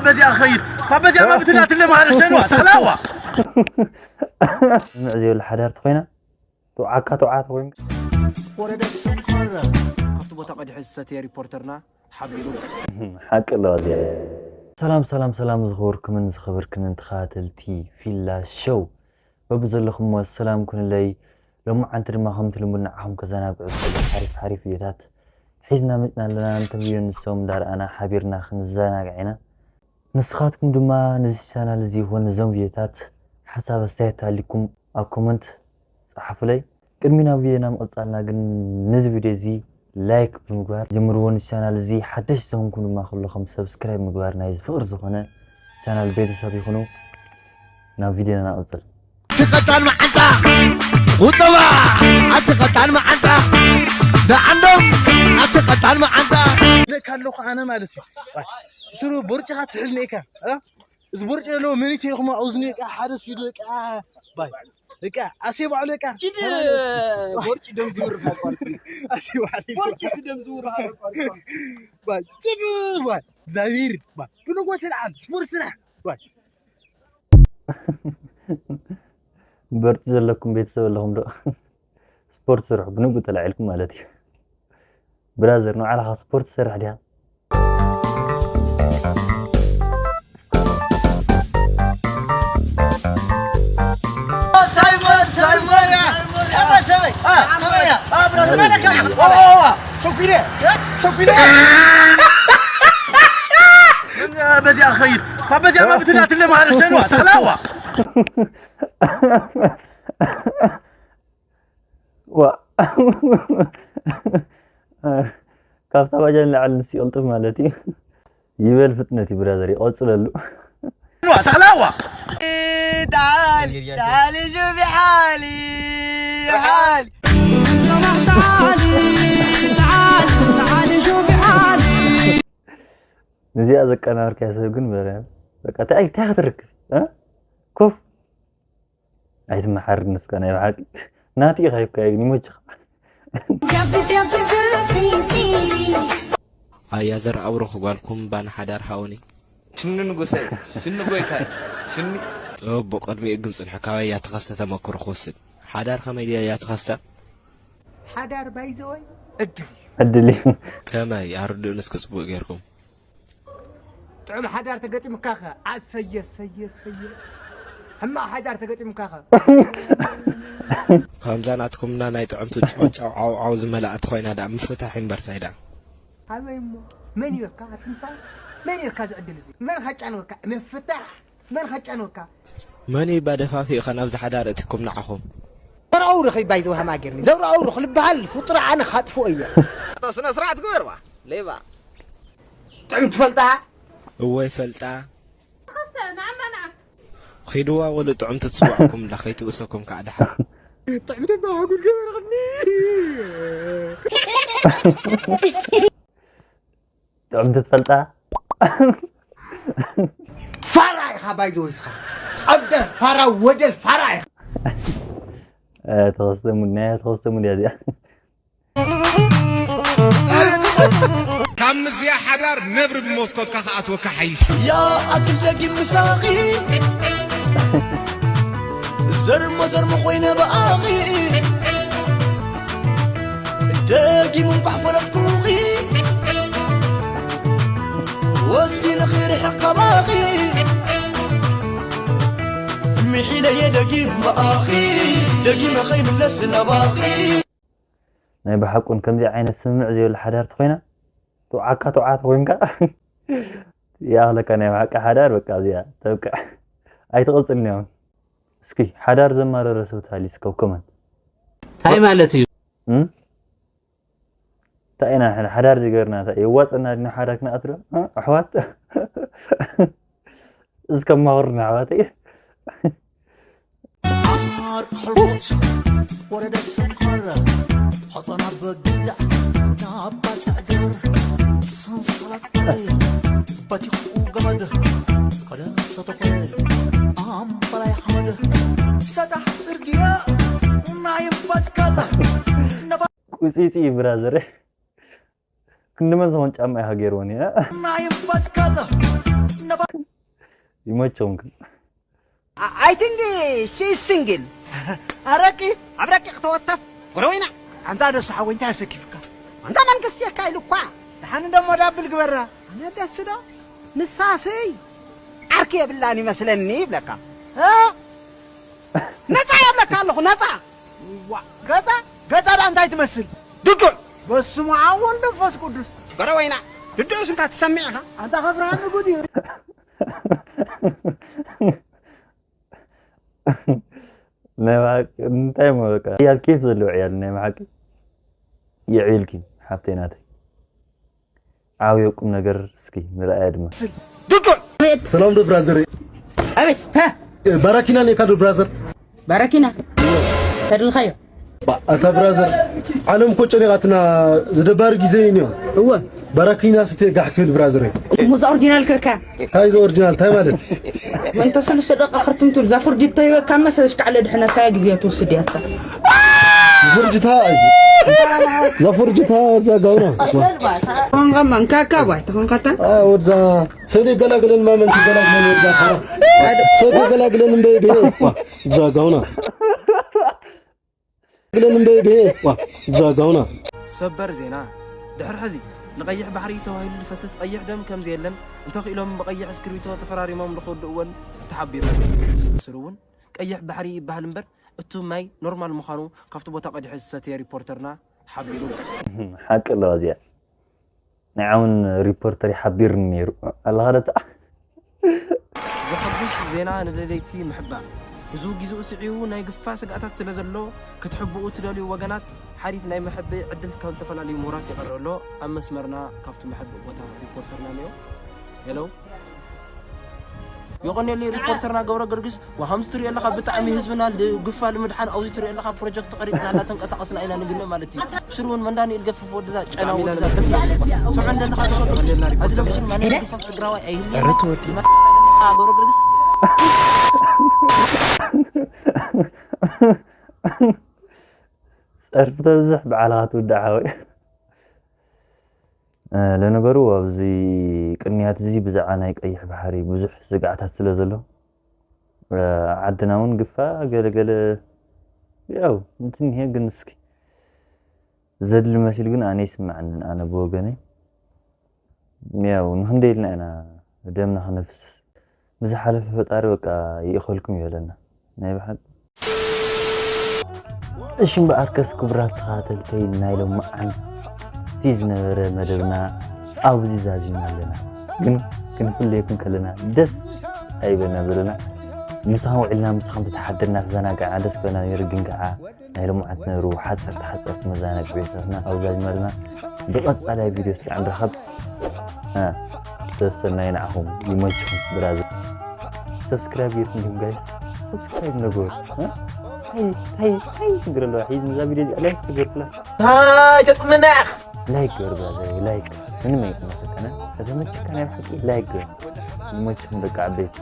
በዚኣ ኸይድ ካብ በዚኣ ማብትና ትለ ማለት ሸንዋ ጠላዋ ምዕ ዘይብሉ ሓዳር ተኾይና ተውዓካ ተውዓት ኮይን ወረደ ሰንኮረ ካብቲ ቦታ ቀዲሑ ዝሰተየ ሪፖርተርና ሓቢሩ። ሓቂ ኣለዋ እዚኣ። ሰላም ሰላም ሰላም ዝኸበርኩምን ዝኸበርክንን ተኸታተልቲ ፊላ ሾው፣ በብዘለኹምዎ ሰላም ኩኑለይ። ሎማዓንቲ ድማ ከምቲ ልሙድ ንዓኹም ከዘናግዑ ዝኽእሉ ሓሪፍ ሓሪፍ ቪድዮታት ሒዝና መፅና ኣለና። ነቶም ቪድዮ ንሶም እንዳረኣና ሓቢርና ክንዘናጋዕ ኢና። ንስኻትኩም ድማ ነዚ ቻናል እዚ ይኹን ነዞም ቪድዮታት ሓሳብ ኣስተያየት ሃልይኩም ኣብ ኮመንት ጸሓፉለይ። ቅድሚ ናብ ቪድዮና ምቕጻልና ግን ነዚ ቪድዮ እዚ ላይክ ብምግባር ጀምርዎ። ነዚ ቻናል እዚ ሓደሽቲ ዝኾንኩም ድማ ከለኹም ሰብስክራይብ ምግባር ናይዚ ፍቕሪ ዝኾነ ቻናል ቤተሰብ ይኹኑ። ናብ ቪድዮና ንቕጽል። ኣቲ ቀጣን መዓንጣ ቁጠባ፣ ኣቲ ቀጣን መዓንጣ ደዓንዶም፣ ኣቲ ቀጣን መዓንጣ ልእካ ኣለኹ ኣነ ማለት እዩ። ስሩ ቦርጭኻ ትሕል ነይካ፣ እ? እዚ ቦርጭ ዘለዎ መን ይቸይኹም ኣውዝኒ፣ በቃ፣ ሓደ ስፒድ፣ በቃ፣ ባይ። በቃ፣ ኣሴ ባዕሉ፣ በቃ። ኪድ ተናገር። ቦርጭ ደም ዝውርድ ኣቋርጥ። ኣሴ ባዕሉ። ቦርጭ ሲ ደም ዝውርድ ኣቋርጥ። ባይ፣ ኪድ፣ ባይ። እግዚኣብሔር፣ ባይ። ብንጎ ትልዓል፣ ስፖርት ስራሕ፣ ባይ። ቦርጭ ዘለኩም ቤተሰብ ኣለኹም ዶ? ስፖርት ስርሑ፣ ብንግኡ ተላዒልኩም ማለት እዩ። ብራዘር፣ ንባዕልኻ ስፖርት ትሰርሕ ዲኻ? በዚኣ ኸይድ፣ ካብ በዚኣ ማብትና ትለ ማለት ሸንዋ፣ ጠላዋ። ዋ። ካብታ ባጃጅ ንላዕሊ ንሱ ይቕልጥፍ ማለት እዩ። ይበል ፍጥነት እዩ ብራዘር፣ ይቐጽለሉ። ዋ፣ ጠላዋ። تعال تعال شوفي حالي حالي እዚኣ ዘቀናበርካያ ሰብ ግን በረ፣ በቃ፣ እንታይ፣ እንታይ ክትርክብ፣ እ? ኮፍ ኣይትመሓር ንስካ ናይ ብሓቂ ናቲ ኢኻ ይብካ ይግኒ ሞጅኻ። ኣያ ዘርኣ ብሩኽ ጓልኩም ባን ሓዳር ሃውኒ። ሽኒ ንጉሰይ፣ ሽኒ ጎይታይ፣ ሽኒ። ጽቡቕ፣ ቅድሚኡ ግን ጽንሑ፣ ካበይ እያ ተኸስተ ተመክሮ ክወስድ። ሓዳር ከመይ ድያ እያ ተኸስተ? ሓዳር ባይዘወይ ዕድል እዩ። ዕድል እዩ። ከመይ ኣርድኡኒ እስኪ ጽቡቕ ጌርኩም። ጥዑም ሓዳር ተገጢሙካኸ? ኣሰየ፣ ሰየ፣ ሰየ። ሕማቕ ሓዳር ተገጢሙካኸ? ከምዛ ናትኩምና ናይ ጥዕምቲ ጫውጫው ዓው ዓው ዝመልኣ ተኾይና ደኣ ምፍታሕ እምበርታይ ደኣ። ኣበይ እሞ? መን ይበካ? ኣትምሳ? መን ይበካ ዝዕድል እዚ? መን ኻጫንወካ? ምፍታሕ? መን ኻጫንወካ? መን እዩ ባደፋፊእኻ ናብዚ ሓዳር እትኩም ንዓኹም? ዘርኣው ርኽ ባይ ዘው ሃማገርኒ። ዘርኣው ርኽ ልበሃል ፍጡር ኣነ ኻጥፍኦ እየ። ኣታ ስነ ስርዓት ግበርባ፣ ሌባ። ጥዑም ትፈልጣ? እወ ይፈልጣ። ተኸስተ፣ ንዓማ ንዓ። ኺድዋ ወሉ ጥዑም ትጽዋዕኩም እንዳ ኸይትብእሰኩም ከዓ ደሓን። ጥዑም ተባሃጉል ገበርኽኒ። ጥዑም ትፈልጣ? ፋራ ኢኻ ባይዘወይ እስኻ። ጸብደ ፋራ ወደል ፋራ ኢኻ። እ፣ ተኸስተ ሙድ፣ ናይ ተኸስተ ሙድ እያ እዚኣ። ካብ ምዝያ ሓዳር ነብሪ ብመስኮትካ ክኣትወካ ሓይሽ። ያ ኣክል ደጊም ምሳኺ ዘርሞ ዘርሞ ኮይነ ብኣኺ ደጊም እንኳዕ ፈለጥኩኺ ወሲነ ክርሕቕ ካባኺ ምሒለየ ደጊም ብኣኺ ደጊመ ከይምለስ ናባኺ። ናይ ብሓቁን ከምዚ ዓይነት ስምምዕ ዘይብሉ ሓዳር ተኾይና፣ ተውዓካ ተውዓት ኮይንካ፣ ይኣኽለካ ናይ ብሓቂ ሓዳር፣ በቃ እዚኣ ተብቅዕ። ኣይትቕጽልን እያ እውን። እስኪ ሓዳር ዘማረረ ሰብ ተሃልዩ እስከ ኮመንት። እንታይ ማለት እዩ? እም? እንታይ ኢና ንሕና ሓዳር ዝገርና፣ እንታይ የዋጽና ድና ሓዳር ክንኣትሎ? እ? ኣሕዋት? እስከ ማወርና ኣሕዋተይ። ኣርክሕቦት ወረደ ሰንኮረ ሐፃና በግዳ ናባ ጻዕዶር ሰንሰላት በተይ በቲኹ ገመድ ከደ ሰተኾረ ኣምበላይ ሓመድ ሰጣሕ ጽርግያ ናይ ባትካላ ነባ ቁጺጺ ብራዘር። ክንዲ መን ዝኾን ጫማ ኢኻ ገይርዎ ነይራ? ናይ ባትካላ ይመችኹም። I think she is single. ኣረቂ ኣብ ረቂቕ ተወተፍ ጎረወይና። ኣንታ ደሱ ሓወይ እንታይ ኣሰኪፍካ? ኣንታ መንግስቲ የካ ኢሉ እኳ። ደሓን እንደሞ ዳብል ግበራ። ኣነ ደስ ዶ ንሳስይ ዓርኪ የብላን ይመስለኒ ይብለካ። ነፃ የብለካ ኣለኹ ነፃ። ዋ ገዛ ገዛ ዳ እንታይ ትመስል? ድዱዕ በስሙ ኣብ ወልድ መንፈስ ቅዱስ። ጎረወይና ድዱዕ ስንካ ትሰምዕ ኢኻ። ኣንታ ከፍርሃኒ ጉድ እዩ። ናይ ብሓቂ እንታይ እሞ በቃ ዕያል ኬፍ ዘለዎ ዕያል ናይ ብሓቂ የዕብልኪ ሓፍተይ ናተይ። ዓብዮ ቁም ነገር እስኪ ንርኣያ ድማ። ሰላም ዶ ብራዘር? ኣቤት ሀ ባራኪና ነካ ዶ ብራዘር? ባራኪና ተድልኻዮ ኣታ ብራዘር ዓለም እኮ ጨኒቓትና ዝደባሪ ግዜ እዩ እኒኦ። እወ በረኪና ስቴ ጋሕ ክብል ብራዘር። ሙዝ ኦሪጂናል ከካ። ታይ ዘ ኦሪጂናል ታይ ማለት? መንተ ሰለስተ ደቂቃ ክርትም ትብል እዛ ፍርጅ ተይበካ መሰለሽ ካዕለ ድሕነካ ግዜ ትወስድ ያሳ። ፍርጅታ እዛ ፍርጅታ እዛ ጋውና ተኾንካማ እንካካ ባይ ተኾንካታ። ወድዛ ሰብ ይገላግለን ማመን ትገላግለን ወድዛ ካራ ሰብ ይገላግለን እምበይ ብሄ እዛ ጋውና ግለን እምበይ ብሄ ዋ እዛ ጋውና ሰበር ዜና፣ ድሕሪ ሕዚ ንቐይሕ ባሕሪ ተባሂሉ ዝፈስስ ቀይሕ ደም ከም ዘየለን እንተኽኢሎም ብቐይሕ እስክርቢቶ ተፈራሪሞም ንኽወድእዎን ተሓቢሩ። ስሩ እውን ቀይሕ ባሕሪ ይበሃል እምበር እቱ ማይ ኖርማል ምዃኑ ካብቲ ቦታ ቀዲሑ ዝሰተየ ሪፖርተርና ሓቢሩ። ሓቂ ኣለዋ እዚኣ። ናይ ዓውን ሪፖርተር ይሓቢርኒ ነይሩ ኣለኻ ደታ ዘሐጉስ ዜና ንደለይቲ ምሕባር። እዚ ጊዜኡ ስዒቡ ናይ ግፋ ስግኣታት ስለ ዘሎ ክትሕብኡ ትደልዩ ወገናት ሓሪፍ ናይ መሐብኢ ዕድል ካብ ዝተፈላለዩ ምሁራት ይቐርብ ኣሎ። ኣብ መስመርና ካብቲ መሐብኢ ቦታ ሪፖርተርና ነዮ። ሄሎ የቐንየለይ ሪፖርተርና ገብረ ገርግስ ወሃምዚ ትሪኦ ኣለኻ ብጣዕሚ ህዝብና ግፋ ንምድሓን ኣብዚ ትሪኦ ኣለኻ ፕሮጀክት ተቐሪፅና እናተንቀሳቐስና ኢና ንግነ ማለት እዩ። ስሩ እውን መንዳኒ ኢልገፍፍ ወድዛ ጨና ወድዛ ስዑ እንደለኻ ተፈጥሮ ኣዚ ለብስን ማነ ግፋ ትግራዋይ ኣይህልኒ ገብረ ገርግስ ፀርፊ ተብዝሕ ብዓልኻ ትውዳእ ሓወይ። ለነገሩ ኣብዚ ቅንያት እዚ ብዛዕባ ናይ ቀይሕ ባሕሪ ብዙሕ ስግኣታት ስለ ዘሎ ዓድና እውን ግፋ ገለገለ ያው እንትንሄ ግን እስኪ ዘድሊ መሲሉ ግን ኣነ ይስምዓንን ኣነ ብወገነይ ያው ንክንደይ ኢልና ኢና ደምና ክነፍስስ ብዝሓለፈ ፈጣሪ በቃ ይእኸልኩም ይበለና ናይ ብሓቂ እሺ እምበኣርከስ ክቡራት ተኸታተልተይ ናይ ሎምዓንቲ ዝነበረ መደብና ኣብዚ ዛዚምና ኣለና ግን ክንፍለየኩም ከለና ደስ ኣይበና ዘለና ምሳኹም ውዕልና ምሳኹም ተተሓደርና ተዘናጋዕና ደስ በና ነይሩ ግን ከዓ ናይ ሎምዓንቲ ነሩ ሓፀርቲ ሓፀርቲ መዘናግዒ ቤታትና ኣብዚ ዛዚምና ኣለና ብቐፃላይ ቪድዮ እስኪ ንራኸብ ሰሰናይ ንዓኹም ይመችኹም ብራዘር ሰብስክራይብ ጌርኩም ዲኹም ጋይስ ሰብስክራይብ ነገሩ ታይ ታይ ታይ ችግር ኣለዋ ሒዝ ንዛ ቪድዮ እዚኣ ላይክ ትገርኩላ ታይ ተጥምና ኢኽ ላይክ ግበር ብራዘር ላይክ ምንም ኣይቅመሰከነ ከተመችካ ናይ ብሓቂ ላይክ ግበር ይመችኹም ደቂ ዓበይቲ